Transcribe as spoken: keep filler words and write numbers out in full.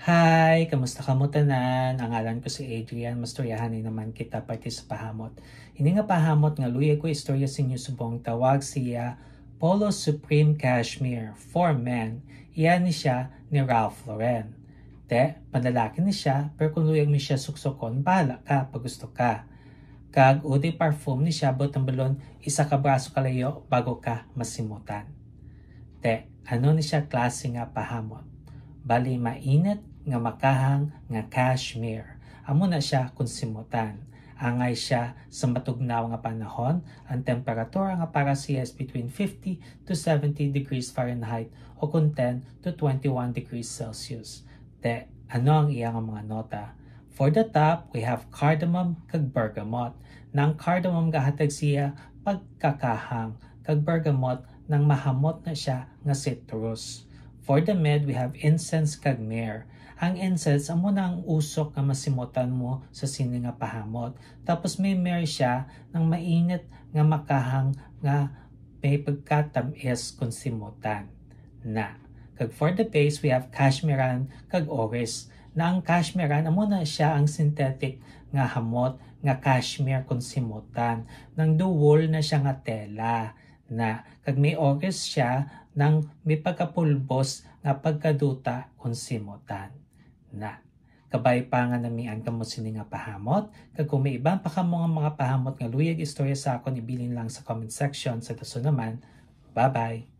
Hi! Kamusta kamo tanan? Ang ngalan ko si Adrian. Mastoryahanay naman kita parte sa pahamot. Ini nga pahamot nga luyag ko istorya sa inyo subong tawag siya Polo Supreme Cashmere for men. Iya ni siya ni Ralph Lauren. Te, panlalaki ni siya, pero kung luyag mo siya suksokon, bahala ka pag gusto ka. Kag eau de parfum ni siya, buot silingon, isa ka braso kalayo bago ka masimutan. Te, ano ni siya klase nga pahamot? Bali, mainit nga makahang nga cashmere. Amo na siya kung simutan. Angay siya sa matugnaw nga panahon, ang temperatura nga para siya is between fifty to seventy degrees Fahrenheit o kung ten to twenty-one degrees Celsius. Te, ano ang iya nga mga nota? For the top, we have cardamom kag bergamot. Na ang cardamom gahatag siya pagkakahang, kag bergamot nang mahamot na siya nga citrus. For the mid, we have incense kag myrrh. Ang incense amo na ang usok nga masimutan mo sa sini nga pahamot. Tapos may myrrh siya nang mainit nga makahang nga may pagkatam-is kung simutan na. Kag for the base, we have cashmeran kag orris. Na ang cashmeran amo na siya ang synthetic nga hamot nga cashmere kung simutan. Nang duwol na siya nga tela na. Kag may orris siya nang may pagkapulbos nga pagkaduta kung simutan na. Kabay pa nga namian kamo sini nga pahamot, kag kung may iban pa kamo nga mga pahamot nga luyag istorya sa akon, ibilin lang sa comment section. Sa dason naman, bye-bye!